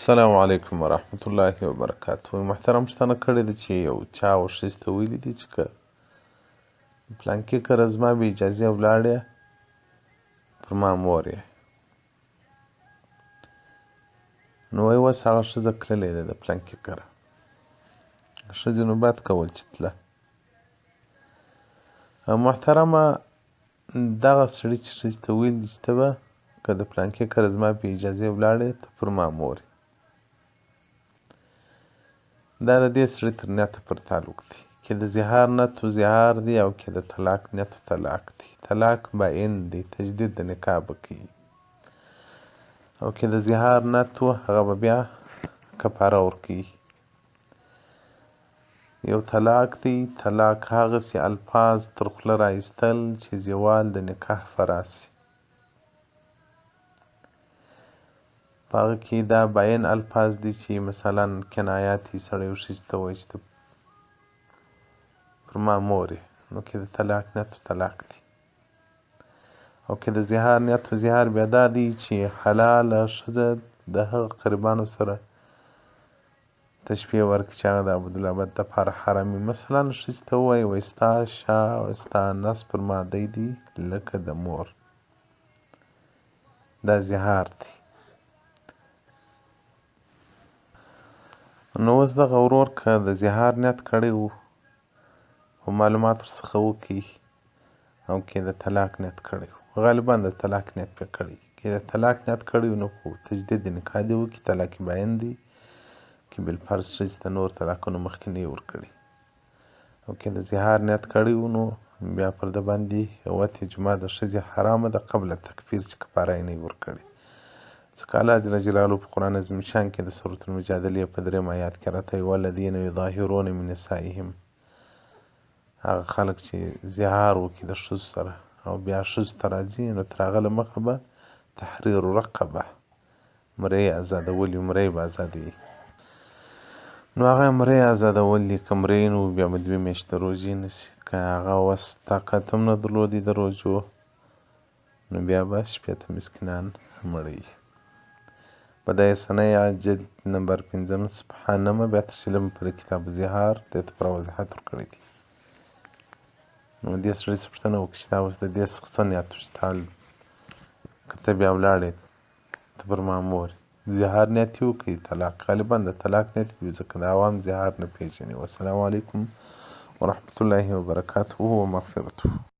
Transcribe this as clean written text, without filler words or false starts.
السلام علیکم ورحمت الله وبرکاته. محترم پوښتنه کړې ده چې یو چا و ښځې ته ویلي دي چې که پلانکي کره زما بې اجازې ولاړې، پر ما مور یې. نو وایي اوس هغه ښځه تللې ده د پلانکي کره. ښځې نو بد کول چې تله. محترمه، دغه سړي چې ښځې ته ویلي دي چې ته به که د پلانکي کره زما بې اجازې ولاړې، ته پر ما مور یې، دا د دې سړي تر نیته پر تعلق دی. که د زهار نیت و زهار دی، او که د طلاق نیت و طلاق دی. طلاق باین دی، تجدید د نکاح به کوي. او که د زهار نیت و، هغه به بیا کفاره ورکوي. یو طلاق دی، طلاق هغسې الفاظ تر خوله را ایستل چې زوال د نکاح فرا سي. په هغه کې دا باین الفاظ دي چې مثلا کنایات یې سړی و ښځې ته وایي چې ته پر ما مور یې، نو که د طلاق نیت و طلاق دی. او که د زهار نیت و زهار بیا دا دی چې حلاله ښځه د هغه قریبانو سره تشبیه ورکړي چې هغه د ابدالابد دپاره حرام وي. مثلا ښځې ته ووایي، وایي ستا شا او ستا نس پر ما دی دی لکه د مور، دا زهار دی. نو اوس دغه ورور که د زهار نیت کړی و، خو معلومات ورڅخه وکړي، او که د طلاق نیت کړی و، غالبا د طلاق نیت پرې کړی. که د طلاق نیت کړی و، نو خو تجدید نکاح دې وکړي، طلاق باین دی، که بالفرض ښځې ته نور طلاقونه مخکې نه یې ورکړي. او که د زهار نیت کړی و، نو بیا پر ده باندې وتې جماع د ښځې حرامه ده قبل تکفیر چې کفاره یې نه وي ورکړې. ځکه الله جل جلاله په قرآن عظیم شان کې د سورة المجادلې په دریم آیات کې راته وایي، والذین یظاهرون من نسائهم، هغه خلک چې زهار وکړي د ښځو سره او بیا ښځو ته راځي، نو تر هغه له مخه به تحریر رقبه، مرۍ ازادول وي، مرۍ به ازادوي. نو هغه مرۍ ازادول دي، که مرۍ نه وو بیا به دوې میاشتې روژې نیسي. که هغه وس طاقت هم نه درلودی د روژو، نو بیا به 60 مسکینان مړوي. بدایع صنایع جلد نمبر 5 صفحه 9 بیا تر 20 پر کتاب زهار دې ته پوره وضاحت ورکړی دی. نو دې سړي څخه پوښتنه وکړه چې دا اوس د دې څخه څه نیت و چې که ته بیا ولاړې ته پر ما مور یې. زهار نیت یې وکړي طلاق، غالبا د طلاق نیت وي، ځکه د عوام زهار نه پېژني. والسلام علیکم ورحمة الله وبرکاته ومغفرته.